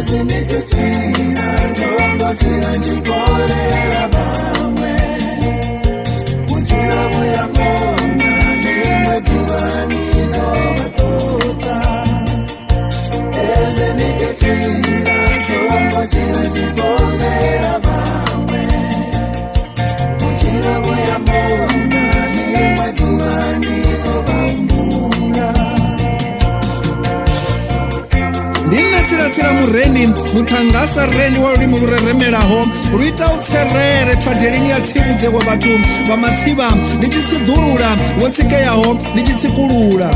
Ezwi ndi tshi tshila, songo tshila ndi kolela vhaṅwe. U tshila vhu ya kona, ḽiṅwe ḓuvha ni ḓo vha ṱoḓa. Ezwi ndi tshi tshila, songo tshila ndi kolela vhaṅwe. U tshila vhu ya kona, ḽiṅwe ḓuvha ni ḓo vha humbula. Ndi nṋe tsilatsila murendi muṱhannga sa rendi wa lulimi lu reremelaho lu ita u tserere thadeleni ya tsivhudze wa vhathu vha matsivha ndi tshi tsiḓulula wo tsikeyaho ndi tshi tsikulula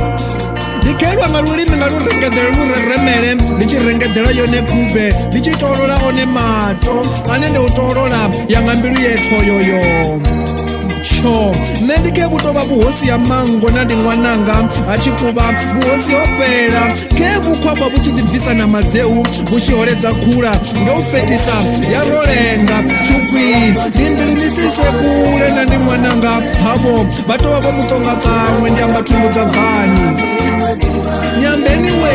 ndi khelwa nga lulimi nga lu rengeḓele lu reremele ndi tshi rengeḓela yone khube ndi tshi toolola one mato ane ndi u toolola ya nga mbilu ye thoyoyo tsho nṋe ndi khe vhu tou vha vhuhosi ha manngo na ndi ṅwananga ha tshikuvha vhuhosi ho fhela khe vhukhwakhwa vhu tshi ḓi bvisa na madzeu vhu tshi holedza khula ndo u fetisa ya rolenga tshukhwi ndi mbilu ni si ise kule na ndi ṅwananga havho vha tou vha vho muṱonga kaṅwe ndi amba thungo dza bvani nyambeni we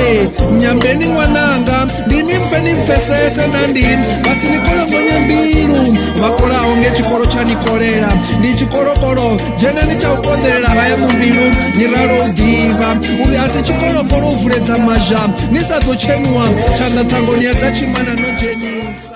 nyambeni ṅwananga ndi ni mpfe ni pfesese na ndi vha si ni kolongonye mbilu vha kolaho nge tshikolo tsha ni kolela ndi tshikolokolo dzhenani tsha u konḓelela haya mumbilu ni ralo u ḓivha uri a si tshikolokolo u vuledza mazha ni sa ḓo tshenuwa tshanḓa ṱhangoni ya dza tshimana no dzhenisa.